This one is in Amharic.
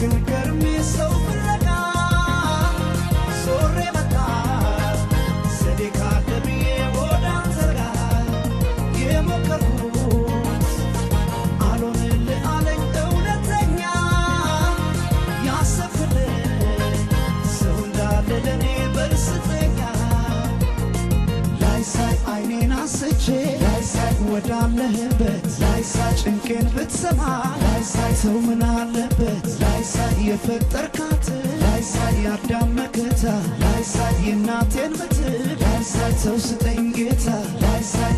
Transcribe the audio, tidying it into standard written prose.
ሳባክን ከርሜ ሰው ፍለጋ ዞሬ መጣ፣ ዘዴ ካለ ብዬ ወደ አንተ ጋር የሞከርኩት አልሆንልህ አለኝ። እውነተኛ ያሰብክልኝ ሰው እንዳለ ለእኔ በርስተኛ ላይሳይ አይኔን አንስቼ ላይሳይ ወዳለህበት ላይሳይ ጭንቄን ብትሰማ ላይሳይ ሰው ምን አለበት ላይሳይ የፈጠርካት ላይሳይ ያዳመከታ ላይሳይ የእናቴን ምትክ ላይሳይ ሰው ስጠኝ ጌታ ላይሳይ።